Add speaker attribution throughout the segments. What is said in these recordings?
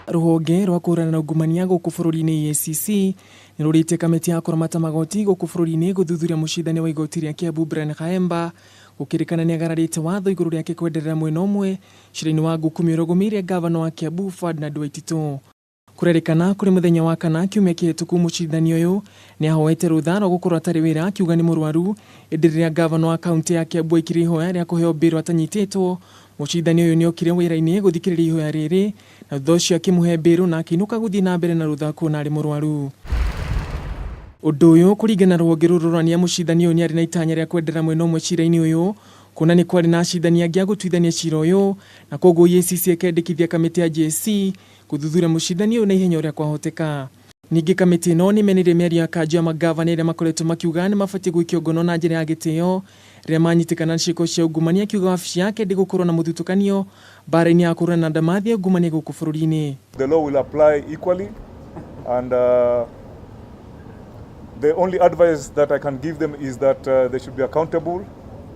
Speaker 1: Rũhonge rwa kũhũrana na ungumania gũkũ bũrũri-inĩ EACC nĩ rũrĩtie kamĩtĩ ya kũramata magoti gũkũ bũrũri-inĩ gũthuthuria mũcindania wa igoti rĩa Kiambu Brian Khaemba gũkĩrĩkana nĩ agararĩte watho igũrũ rĩake kwenderera mwena ũmwe cira-inĩ wa Ngũkumi ũrĩa ũgũmĩire ngavana wa Kiambu Ferdinand Waititũ. Kũrerĩkana kũrĩ mũthenya wa kana kiumia kĩhĩtũku mũcirithania ũyũ nĩ ahoete rũtha rwa gũkorwo atarĩ wĩra akiuga nĩ mũrwaru ĩndĩ rĩrĩa ngavana wa kaunti ya Kiambu aikirie ihoya rĩa kũheo mbĩrũ atanyitĩtwo mũcirithania ũyũ nĩ okire wĩra-inĩ gũthikĩrĩria ihoya rĩrĩ na thutha ũcio akĩmũhe mbĩrũ na akĩinũka gũthiĩ na mbere na rũtha kuona arĩ mũrwaru. Ũndũ ũyũ kũringana na rũhonge rũrũ rũrania mũcirithania ũyũ nĩ arĩ na itanya rĩa kwenderera mwena ũmwe cira-inĩ ũyũ kuona nĩ kwarĩ na acirithania angĩ a gũtuithania cira ũyũ na koguo EACC ĩkendekithia kamĩtĩ ya JSC gũthuthuria mũcirithania ũyũ na ihenya ũrĩa kwahoteka. Ningĩ kamĩtĩ ĩno nĩ ĩmenirie mĩario ya kanjũ ya mangavana ĩrĩa makoretwo makiuga nĩ mabatiĩ gũikio ngono na njĩra ya gĩtĩo rĩrĩa manyitĩkana na ciĩko cia ungumania akiuga wabici yake ndĩgũkorwo na mũthutũkanio mbara-inĩ ya kũhũrana na ndamathia ya ungumania gũkũ bũrũri-inĩ.
Speaker 2: The law will apply equally and the only advice that I can give them is that they should be accountable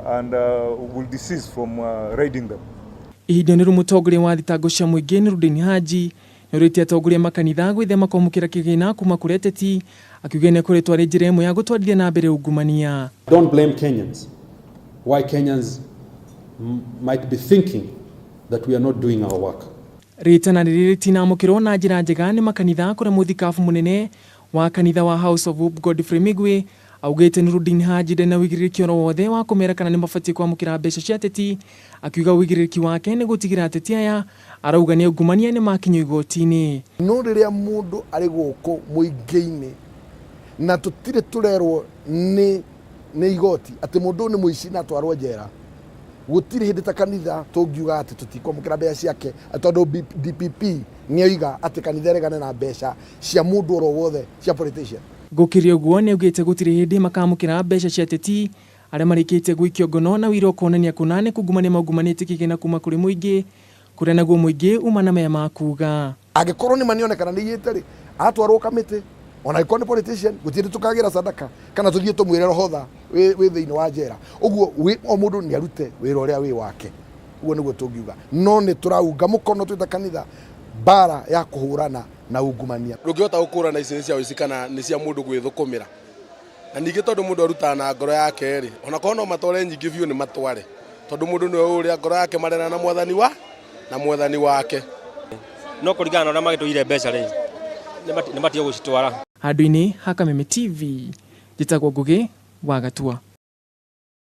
Speaker 2: and will desist from raiding them.
Speaker 1: Ihinda-inĩ rĩu mũtongoria wa thitango cia mũingĩ Nurudeen Haji nĩorĩtie atongoria makanitha gwĩthema kwamũkĩra kĩgĩna kuma kũrĩ ateti akiuga nĩ ĩkoretwo arĩ njĩra ĩmwe ya gũtwarithia na mbere ungumania.
Speaker 3: Don't blame Kenyans. Why Kenyans might be thinking that we are not doing our work.
Speaker 1: Rĩtana rĩrĩ rĩtinamũkĩrwo na njĩra njega nĩ makanitha kũrĩa mũthikabu mũnene wa kanitha wa House of Hope Godfrey Migwi augĩte Nurudeen Haji ndarĩ na ũigĩrĩrĩki oro wothe wa kũmera kana nĩ mabatiĩ kwamũkĩra mbeca cia ateti akiuga ũigĩrĩrĩki wake nĩ gũtigĩrĩra ateti aya arauga nĩ ungumania nĩ makinyio igoti-inĩ.
Speaker 4: No rĩrĩa mũndũ arĩ gũkũ mũingĩ-inĩ na tũtirĩ tũrerwo nĩ nĩ igoti atĩ mũndũ ũyũ nĩ mũici na atwarwo njera, gũtirĩ hĩndĩ ta kanitha tũngiuga atĩ tũtikwamũkĩra mbeca ciake tondũ DPP nĩ oiga atĩ kanitha ĩregane na mbeca cia mũndũ oro wothe cia politician.
Speaker 1: Gũkĩrĩ ũguo nĩ augĩte gũtirĩ hĩndĩ makamũkĩra mbeca cia ateti arĩa marĩkĩtie gũikio ngono na ũira ũkonania kũna nĩ kungumania maungumanĩtie kĩgĩna kuma kũrĩ mũingĩ kũrĩa naguo mũingĩ uma na maya ma kuga.
Speaker 4: Angĩkorwo nĩ ma nĩonekana nĩ iyĩte rĩ, atwarwo kamĩtĩ ona angĩkorwo nĩ politician gũtirĩ tũkagĩra sadaka kana tũthiĩ tũmwĩre rohotha wĩ thĩinĩ wa njera. Ũguo o mũndũ nĩ arute wĩra ũrĩa wĩ wake, ũguo nĩguo tũngiuga. No nĩ tũraunga mũkono twĩ ta kanitha mbara ya kũhũrana na ungumania.
Speaker 5: Ndũngĩhota gũkũrana ici nĩ cia ũici kana nĩ cia mũndũ gwĩthũkũmĩra. Na ningĩ tondũ mũndũ arutaga na ngoro yake rĩ, ona korwo no matware nyingĩ biũ nĩ matware. Tondũ mũndũ nĩwe ũrĩa ngoro yake marera na mwathani wa na mwathani wake.
Speaker 6: No kũringana na ũrĩa magĩtũire mbeca rĩ, nĩ matige gũcitwara.
Speaker 1: Handũ-inĩ ha Kameme TV, njĩtagwo Ngũgĩ wa Gatua.